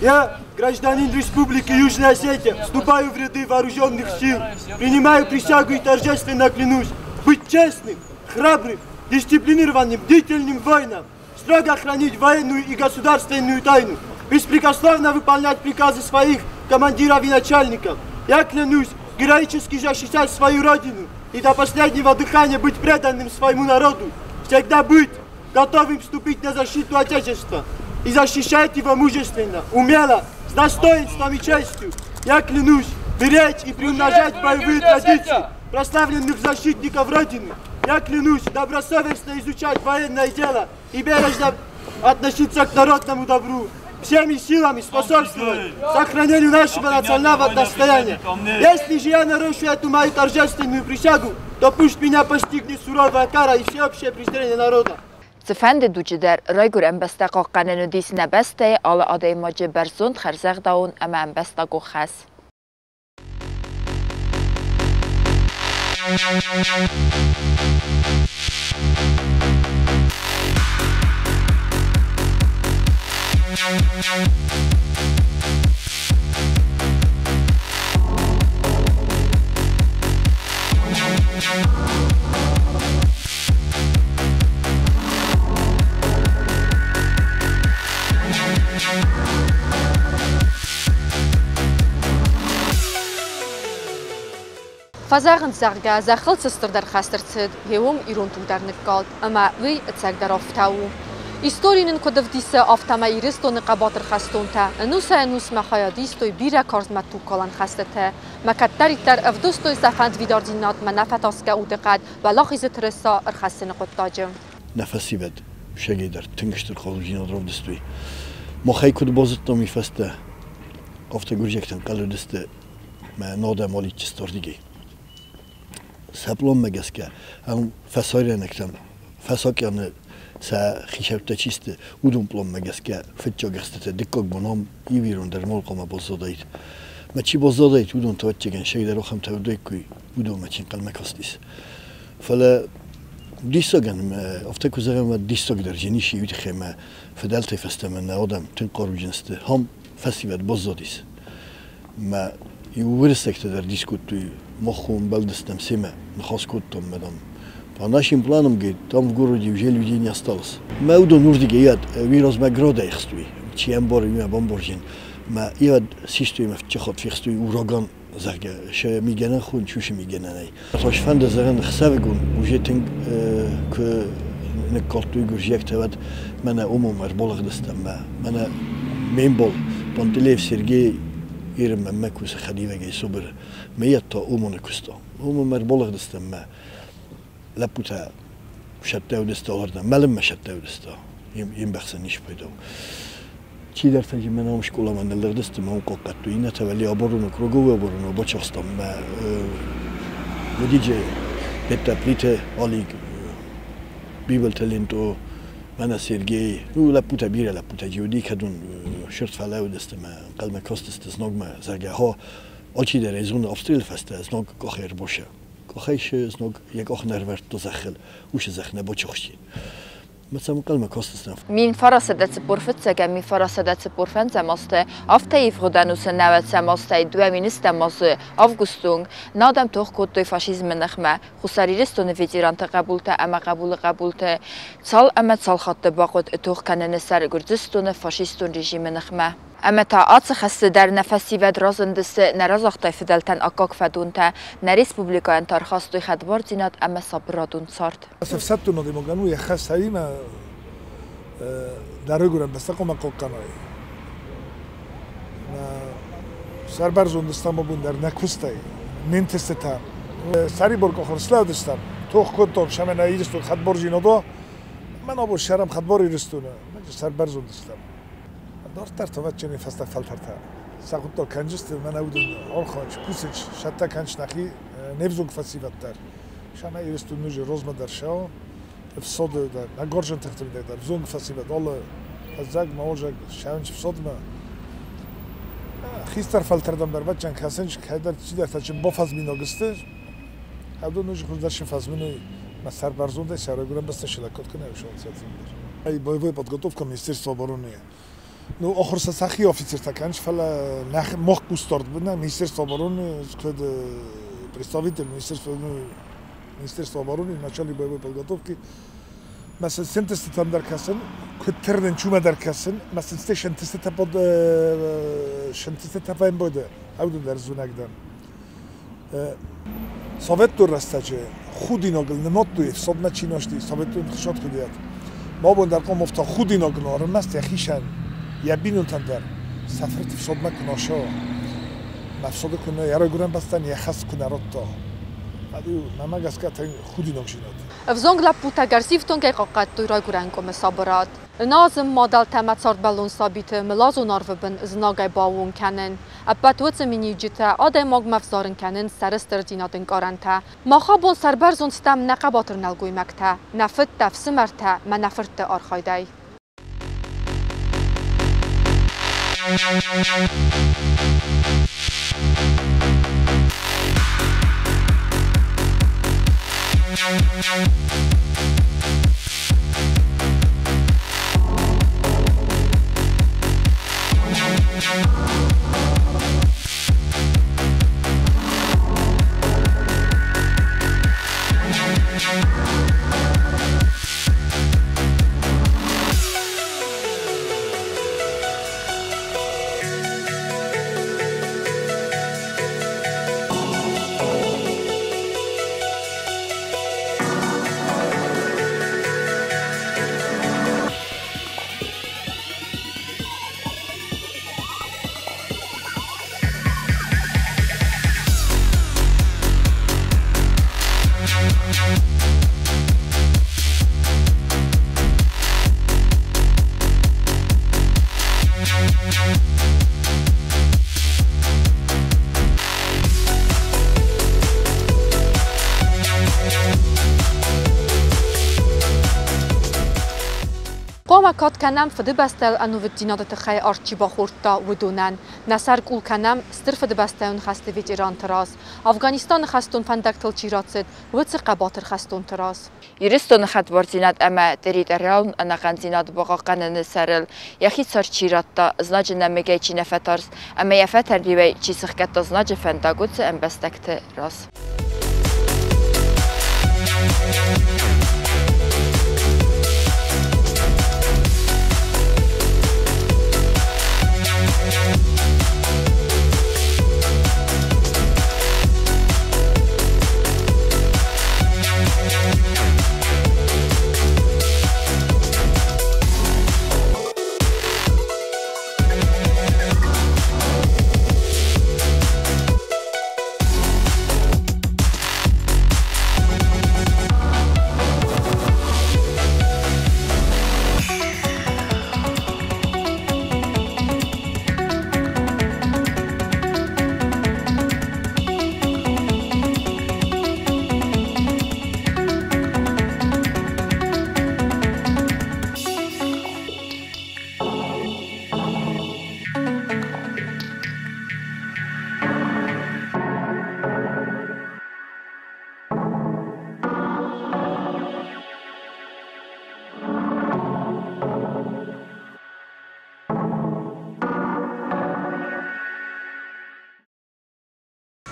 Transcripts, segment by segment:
Я, гражданин Республики Южная Осетия, вступаю в ряды вооруженных сил, принимаю присягу и торжественно клянусь быть честным, храбрым, дисциплинированным, бдительным воином, строго хранить военную и государственную тайну, беспрекословно выполнять приказы своих командиров и начальников. Я клянусь героически защищать свою родину и до последнего дыхания быть преданным своему народу, всегда быть готовым вступить на защиту Отечества и защищать его мужественно, умело, с достоинством и честью. Я клянусь беречь и приумножать боевые традиции прославленных защитников Родины. Я клянусь добросовестно изучать военное дело и бережно относиться к народному добру, всеми силами способствовать сохранению нашего национального достояния. Если же я нарушу эту мою торжественную присягу, то пусть меня постигнет суровая кара и всеобщее презрение народа. Цыфӕнды дуджы дӕр райгуырӕн бӕстӕ хъахъхъӕнын уыдис нӕ бӕстӕйы алы адӕймаджы бӕрзонд хӕрзӕгъдауон ӕмӕ ӕмбӕстагон хӕс. Фӕзӕгъынц, зӕгъгӕ, зӕххыл цы стырдӕр хӕст ӕрцыд, гъе уым ирон туг дӕр ныккалд, ӕмӕ уый ӕцӕгдӕр афтӕ у. Истори нын куыд ӕвдисы, афтӕмӕй Ирыстоны хъӕбатыр хӕстонтӕ ӕнусӕй-ӕнусмӕ хайад истой бирӕ карзмӕ тугкалӕн хӕстыты. Мӕ кӕддӕриддӕр ӕвдыстой сӕ фӕндвидардзинад мӕ нӕфӕтасгӕ удыхъӕд Уӕлахизы тырыса ӕрхӕссыны хъуыддаджы. Нӕ фӕсивӕд сегей дӕр тынг стыр хъалдзинад равдыстой. Махӕй куыд базыдтам, уый фӕстӕ афтӕ гуырдзиӕгтӕн хъал уыдысты мӕ надӕм алидджысты ардыгӕй. Сӕ пъланмӕ гӕсгӕ ам фӕсарӕйнӕгтӕм фӕсакъяны сӕ хицӕуттӕ чи сты, уыдон пъланмӕ гӕсгӕ фыццаг ӕхстытӕ дыккаг бон ам иу ирон дӕр мал хъуамӕ баззадаид. Мӕ чи баззадаид, уыдон та ӕвӕццӕгӕн сӕгдӕр ахӕмтӕ уыдаиккой, уыдонмӕ чи ӕнхъӕлмӕ кастис. Фӕлӕ диссагӕн, афтӕ куы зӕгъӕм, уӕд диссагдӕр зын ис иу тыххӕй мӕ фыдӕлтӕй фӕстӕмӕ нӕ адӕм тынг хъаруджын сты. Ам фӕсивӕд баззадис. Мӕ иу уырыссӕгтӕ дӕр дис кодтой, мах ӕмбӕлдыстӕм семӕ, ныхас кодтам, мадам. По нашим планам, говорит, там в городе уже людей не осталось. Мӕ уыдон уырдыгӕй иӕд уый размӕ градӕй хстой, чи ӕмбары, уый бамбарзин. Мӕ иӕд систой мӕ фыццаг фехстой ураган, зӕгъгӕ, сӕ мигӕнӕн хон, чусы мигӕнӕнӕй. Цас фӕнды зӕгъын, ӕхсӕвыгон уже тынг куы ныккалдтой гуырдзиӕгтӕ, уӕд мӕнӕ умом ӕрбалыгъдыстӕм мӕ мӕнӕ ме мбал Пантелеев Сергей Ирмӕ мӕ кусы хӕдивӕгӕй Собыры. Мӕ та ОМОН-ы куыста. ОМОНмӕ ӕрбалыгъдыстӕм мӕ лӕппутӕ сӕттӕ уыдысты алырдӕм, мӕлынмӕ сӕттӕ уыдысты. Йе мбӕхсӕн ницы пайда у. Чидӕртӕ же мӕн ам скъоламӕ ныллыгъдысты, мӕ уым хъахъхъӕдтой. Иннӕтӕ вӕле оборону, круговую оборону бачахстам мӕ уыдиджы Петта Плиты Алик, Бибылты Ленто, мӕнӕ Сергей. Ну, лӕппутӕ, бирӕ лӕппутӕ же уыди, кӕд уын сырд фӕлӕууыдысты мӕ ӕнхъӕлмӕ кастысты знагмӕ, зӕгъгӕ, ха, алчидӕр ӕй зоны обстрелы фӕстӕ знаг къахӕй ӕрбасы. Къахӕй знаг йӕ къах нӕ ӕрвӕрдта зӕххыл, уыцы зӕхх нӕ бачахсти. Мӕ кастыстӕм. 1945 1945 азты, афтӕ ивгъуыд ӕнусы нӕуӕдзӕм азтӕй 2000 азы августы онг нӕ адӕм тох кодтой фашизмы ныхмӕ. Хуссар Ирыстоны ветеранты хъӕбултӕ ӕмӕ хъӕбулы хъӕбулты цал ӕмӕ цал хатты бахъуыд тох кӕныны сӕр Гуырдзыстоны фашистон режимы ныхмӕ. Ӕмӕ та ацы хӕсты дӕр нӕ фӕсивӕд разындысты нӕ разагътай фыдӕлтӕн аккаг фӕдонтӕ, нӕ республикӕйӕн та ӕрхастой хӕдбардзинад ӕмӕ сабырадон цард. Ӕфсӕддон адӕймагӕн у йӕ хӕс ӕви дӕ райгуырӕн бӕстӕ хъуамӕ хъахъхъӕнай. Сӕрбӕрзонд стӕм абон дӕр нӕ куыстӕй, не нтыстытӕ. Сӕрибар къухы слӕудыстӕм. Тох кодтон шамена Ирыстон хӕдбардзинад мӕн абон ссарӕм хӕдбар Ирыстоны, мӕн сӕрбӕрзонд стӕм. Дарддӕр та вӕччӕни фӕстаг фӕлтӕртӕ сӕ хъуыддаг кӕнджысты, мӕнӕ уыдон архайынц, кусынц, сӕттӕ кӕнынц нӕхи не взонг фӕсивӕд дӕр. Сӕмӕ Ирыстон ноджы розмӕ дӕр сӕуы, ӕфсады дӕр, нӕ гарзджын тыхты мидӕг дӕр взонг фӕсивӕд алы фӕззӕг, мӕуӕзӕг ссӕуынц ӕфсадмӕ. Хистӕр фӕлтӕрдӕм дӕр вӕччӕн кӕсынц, кӕйдӕр чидӕртӕ чын бафӕзминаг сты, уыдон ноджы хуыздӕр сын фӕзмыной мӕ сӕрбӕрзондӕй сӕ райгуырӕн бӕстӕ сылӕггад кӕнӕ дӕр. Боевая подготовка Министерства обороны. Ну, ахуыр сӕ сӕхи офицертӕ кӕнынц, фӕлӕ нӕхи мах хъусдард бынӕ Министерство обороны куыд представитель Министерства, ну, Министерства обороны, начальник боевой подготовки. Мӕ сын сентыстытӕм дӕр кӕсын, куыд тырнын чумӕ дӕр кӕсын, мӕ сын стӕй сентыстытӕ под сентыстытӕ фӕмбоды, ӕвдын дӕр зунӕг дӕн. Советтон рӕстӕджы худинагыл нымадтой ӕфсадмӕ чи насти, советон ӕфсад куыд Ма абон дӕр хъуамӕ афтӕ худинагыл ӕрмӕст йӕхицӕн, йӕ бинонтӕн дӕр сӕ фырт ӕфсадмӕ куы наса, мӕ ӕфсады куы нӕ, йӕ райгуырӕн бӕстӕн йӕ хӕс куы нӕ радта. Мӕнмӕ гӕсгӕ тынг худинагдзинад. Ӕвзонг лӕппутӕ гӕрзифтонгӕй хъахъхъӕдтой райгуырӕн къуымы сабырад. Назым мадӕлтӕ ӕмӕ цардбӕллон сабиты мылазон арвы бын знагӕй баууон кӕнын. Ӕппӕт уыцы миниуджытӕ адӕймагмӕ ӕвзарын кӕнынц сӕрыстырдзинады ӕнкъарӕнтӕ. Мах абон сӕрбӕрзонд стӕм нӕ хъӕбатыр нӕлгоймӕгтӕ, нӕ фыдтӕ, ӕфсымӕртӕ мӕ нӕ фыртты архайдӕй. Хъуамӕ кад кӕнӕм Фыдыбӕстӕйыл ӕнувыддзинады тыххӕй арт чи бахордта, уыдонӕн. Нӕ сӕр къул кӕнӕм Стыр Фыдыбӕстӕйон хӕсты ветеранты раз, Афганистаны хӕстон фӕндӕгтыл чи рацыд, уыцы хъӕбатыр хӕстонты раз. Ирыстоны хӕдбардзинад ӕмӕ территориалон ӕнӕхъӕндзинад бахъахъхъӕныны сӕрыл йӕхи цард чи радта, знаджы нӕмыгӕй чи нӕ фӕтарст ӕмӕ йӕ фӕтӕрбиуӕй чи сыхгӕдта знаджы фӕндаг, уыцы ӕмбӕстӕгты раз.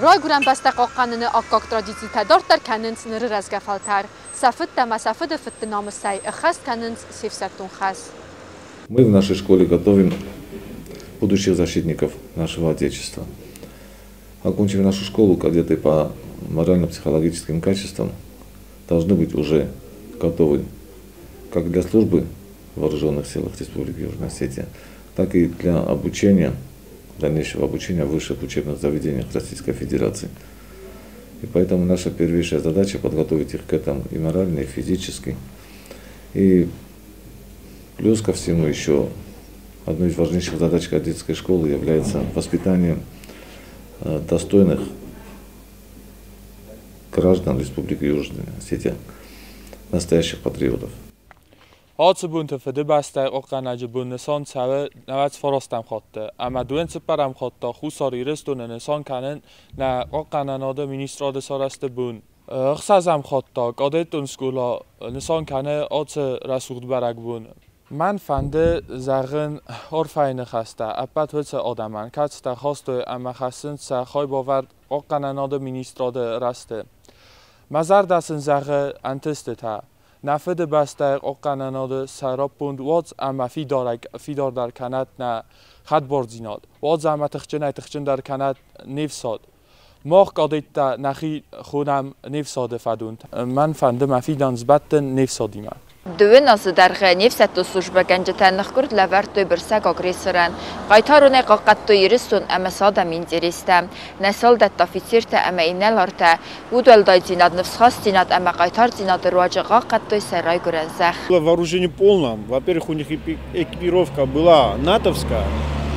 Райгуырӕн бӕстӕ хъахъхъӕныны аккаг традицитӕ дарддӕр кӕнынц ныры рӕзгӕ фӕлтӕр. Сӕ фыдтӕ ӕмӕ сӕ фыды фыдты намысӕй ӕххӕст кӕнынц се фсӕддон хӕс. Мы в нашей школе готовим будущих защитников нашего Отечества. Окончив нашу школу, кадеты по морально-психологическим качествам должны быть уже готовы как для службы в Вооруженных силах Республики Южная Осетия, так и для обучения, дальнейшего обучения в высших учебных заведениях Российской Федерации. И поэтому наша первейшая задача подготовить их к этому и морально, и физически. И плюс ко всему еще одной из важнейших задач кадетской школы является воспитание достойных граждан Республики Южная Осетия, настоящих патриотов. Ацы бонты Фыдыбӕстӕйы хъахъхъӕнӕджы бон нысан цӕуы 99 хатты, ӕмӕ 24 хатт та Хуссар Ирыстоны нысан кӕнын нӕ хъахъхъӕнынады министрады сарӕзты бон. 6 хатт та кадетон скъола нысан кӕны ацы рӕсугъд бӕрӕгбон. Мӕн фӕнды зӕгъын арфӕйы ныхӕстӕ ӕппӕт уыцы адӕмӕн, кӕцытӕ хастой ӕмӕ хӕссынц сӕ хайбавӕрд хъахъхъӕнынады министрады рӕзты. Мӕ зӕрдӕ сын зӕгъы ӕнтыстытӕ. Нӕ Фыдыбӕстӕйы хъахъхъӕнынады сӕраппонд уадз ӕмӕ фидардӕр кӕнӕт нӕ хӕдбардзинад, уадз ӕмӕ тыхджынӕй-тыхджындӕр кӕнӕт не фсад. Мах кадеттӕ нӕхи хонӕм не фсады фӕдонтӕ. Мӕн фӕнды мӕ фидӕн сбӕттын не фсадимӕ. Дыууын азы дӕргъы не фсӕддон службӕгӕнджытӕ ныхкъуырд лӕвӕрдтой бырсӕг агрессорӕн, хъайтаронӕй хъахъхъӕдтой Ирыстон ӕмӕ сӕ адӕмы интерестӕ. Нӕ салдӕттӕ, офицертӕ ӕмӕ инӕлартӕ удуӕлдайдзинад, ныфсхастдзинад ӕмӕ хъайтардзинады руаджы хъахъхъӕдтой сӕ райгуырӕн зӕхх. Вооружение полно. Во-первых, у них экипировка была натовская.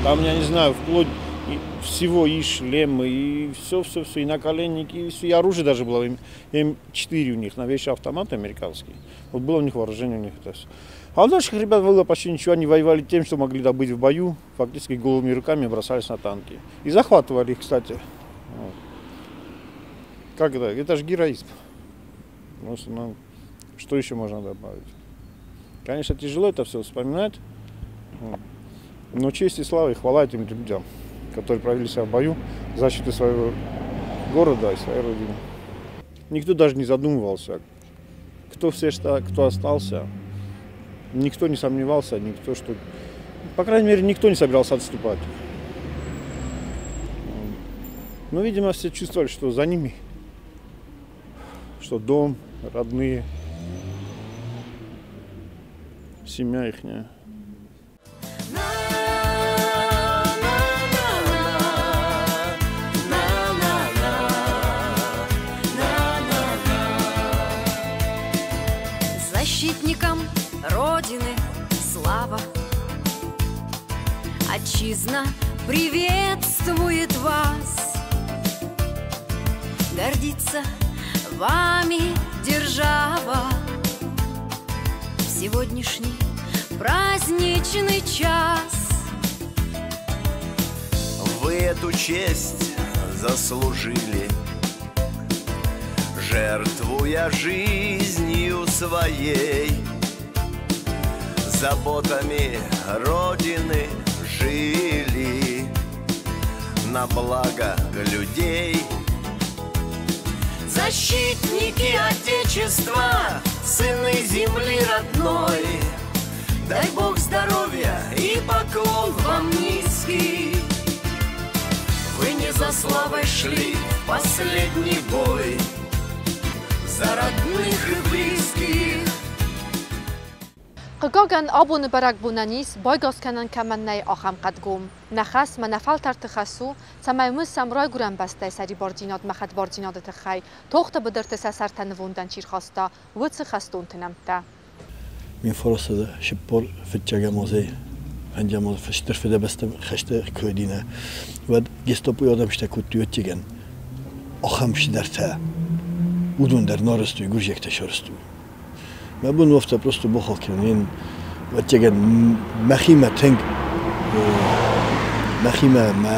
Там, я не знаю, вплоть всего и шлемы, и все-все-все, и наколенники, и все, и оружие даже было, М4 у них, новейший автомат американский. Вот было у них вооружение, у них это все. А у наших ребят было почти ничего, они воевали тем, что могли добыть в бою, фактически голыми руками бросались на танки. И захватывали их, кстати. Вот. Как это? Это же героизм. Ну, что еще можно добавить? Конечно, тяжело это все вспоминать, но честь и слава и хвала этим людям, которые провели себя в бою в защиту своего города и своей родины. Никто даже не задумывался, кто все, кто остался. Никто не сомневался, никто, что... По крайней мере, никто не собирался отступать. Но, видимо, все чувствовали, что за ними, что дом, родные, семья ихняя. Защитникам Родины слава! Отчизна приветствует вас! Гордится вами держава в сегодняшний праздничный час. Вы эту честь заслужили, жертвуя жизнью своей, заботами Родины жили на благо людей. Защитники Отечества, сыны земли родной, дай Бог здоровья и поклон вам низкий. Вы не за славой шли в последний бой, за родных и близких. Хъыгагӕн, абоны бӕрӕгбонӕн ис байгас кӕнӕн кӕмӕн нӕй, ахӕм хъӕдгом. Нӕ хӕс ӕмӕ нӕ фӕлтӕрты хӕс у, цӕмӕй мысӕм райгуырӕн бӕстӕйы сӕрибардзинад ӕмӕ хӕдбардзинады тыххӕй тохты быдырты сӕ сӕртӕ нывондӕн чи рхаста, уыцы хӕстонты нӕмттӕ. 1945 азӕй фӕндзӕм азы Стыр Фыдыбӕстӕ хӕсты куы уыди, уӕд гестапойы адӕм стӕ кодтой ӕвӕццӕгӕн ахӕм цыдӕртӕ. Уыдон дӕр нӕ арӕзтой, гуырдзиӕгтӕ сарӕзтой. Мӕ бон у афтӕ просто бахахх кӕнын, ӕвӕццӕгӕн мӕхимӕ тынг, мӕхимӕ мӕ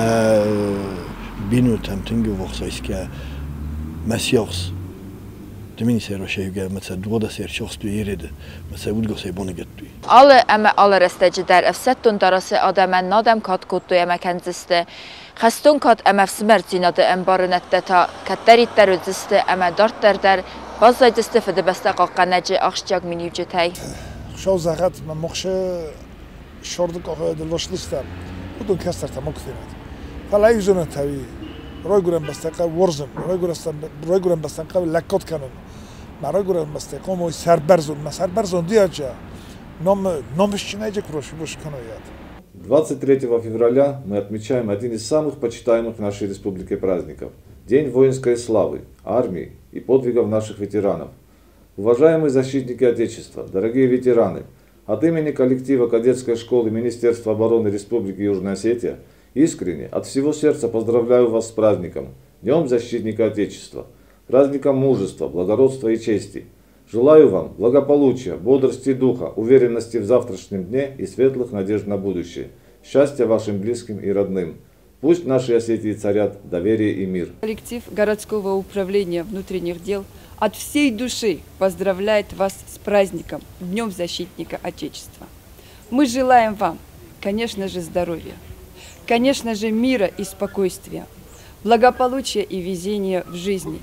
бинонтӕм тынг ӕввахс айсгӕ мӕ сиахс Дмитрий Рошевгӕ мӕ сӕ дыууадӕс ӕрцахстой Ереды, мӕ сӕ удгасӕй баныгӕдтой. Алы ӕмӕ алы рӕстӕджы дӕр ӕфсӕддон дарӕсы адӕмӕн адӕм кад кодтой ӕмӕ кӕндзысты. Хӕстон кад ӕмӕ ӕфсымӕрдзинады ӕмбарынӕдтӕ та кӕддӕриддӕр уыдзысты ӕмӕ дарддӕр дӕр баззайдзысты Фыдыбӕстӕ хъахъхъӕнӕджы ахсджиаг миниуджытӕй. Хуыцау зӕгъӕд, мӕ мохсы сорды къохы дыллослыстӕ, уыдон кӕстӕртӕ мог фенӕд. Фӕлӕ ӕй зонӕнтӕ уый, райгуырӕн бӕстӕ хъӕуы уарзын, райгуырӕн бӕстӕн хъӕуы лӕггад кӕнын. Мӕ райгуырӕн бӕстӕ хъуамӕ уой сӕрбӕрзонд, мӕ сӕрбӕрзонд диаджа, ном намысджынӕй куы росибос кӕнойат. 23 февраля мы отмечаем один из самых почитаемых в нашей республике праздников – День воинской славы, армии и подвигов наших ветеранов. Уважаемые защитники Отечества, дорогие ветераны, от имени коллектива кадетской школы Министерства обороны Республики Южная Осетия искренне, от всего сердца поздравляю вас с праздником, Днем Защитника Отечества, праздником мужества, благородства и чести. Желаю вам благополучия, бодрости духа, уверенности в завтрашнем дне и светлых надежд на будущее. Счастья вашим близким и родным. Пусть в нашей Осетии царят доверие и мир. Коллектив городского управления внутренних дел от всей души поздравляет вас с праздником, Днем Защитника Отечества. Мы желаем вам, конечно же, здоровья, конечно же, мира и спокойствия, благополучия и везения в жизни.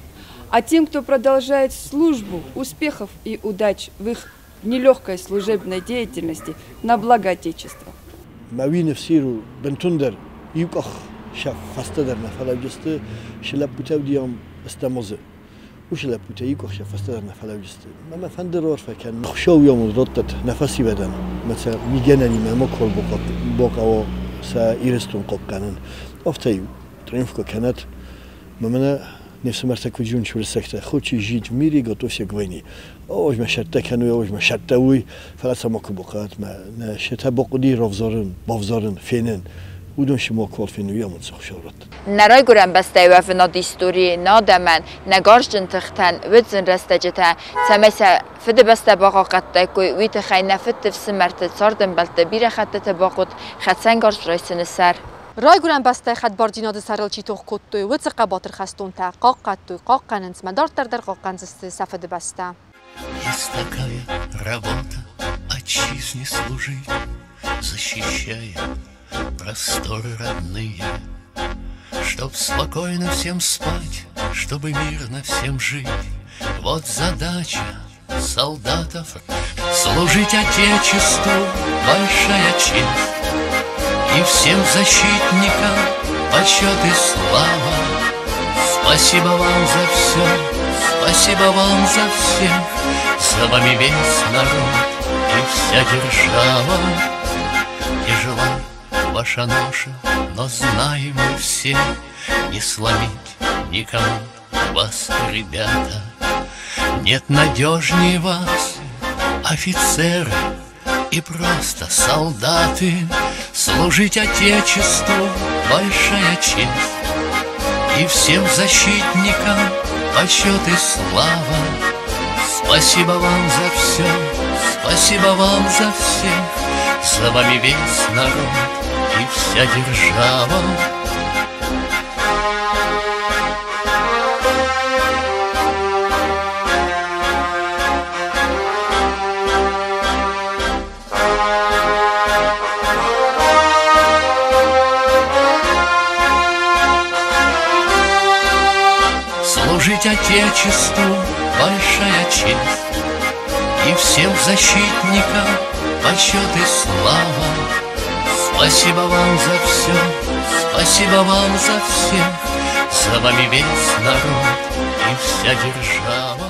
А тем, кто продолжает службу, успехов и удач в их нелегкой служебной деятельности на благо Отечества. Ушы лӕппутӕ иу къух сӕ фӕстӕдӕр нӕ фӕлӕуджысты. Мӕ мӕ фӕнды рарфӕ кӕнын. Хуыцау йӕм радтӕд нӕ фӕсивӕдӕн, мӕ сӕ мигӕнӕнимӕ макуал бахъӕуа сӕ Ирыстон хъахъхъӕнын. Афтӕ-иу триумф куы кӕнӕт, мӕ мӕнӕ не фсымӕртӕ куыд зонынц уырыссӕгтӕ, хочешь жить в мире, готовься к войне. Ой, мӕ сӕрттӕ кӕной, ой, мӕ сӕрттӕ уый, фӕлӕ сӕ макуы бахъӕуӕд, мӕ нӕ сӕ бахъуыди равзарын, бавзарын, фенын. Уыдон сӕ макуал феной, амонд сӕ Хуыцау радтӕд. Нӕ райгуырӕн бӕстӕйы уӕвынады историйы нӕ адӕмӕн, нӕ гарзджын тыхтӕн уыд зын рӕстӕджытӕ, цӕмӕй сӕ Фыдыбӕстӕ бахъахъхъӕдтаиккой, уый тыххӕй нӕ фыдты фсымӕрты цардӕмбӕлтты бирӕ хӕттыты бахъуыд хӕцӕнгарз райсыны сӕр. Райгуырӕн бӕстӕйы хӕдбардзинады сӕрыл чи тох кодтой, уыцы хъӕбатыр хӕстонтӕ хъахъхъӕдтой, хъахъхъӕнынц ӕмӕ дарддӕр дӕр хъахъхъӕндзысты сӕ Фыдыбӕстӕ. Есть такая работа отчизне служить, защищая просторы родные, Чтоб спокойно всем спать, чтобы мирно всем жить. Вот задача солдатов. Служить Отечеству большая честь, И всем защитникам почет и слава. Спасибо вам за все, спасибо вам за всех, За вами весь народ и вся держава. Тяжела ваша ноша, но знаем мы все, Не сломить никому вас, ребята. Нет надежнее вас, офицеры и просто солдаты. Служить Отечеству большая честь, И всем защитникам почет и слава. Спасибо вам за все, спасибо вам за всех, За вами весь народ и вся держава. Служить Отечеству большая честь, И всем защитникам почет и слава. Спасибо вам за все, спасибо вам за всех, За вами весь народ и вся держава.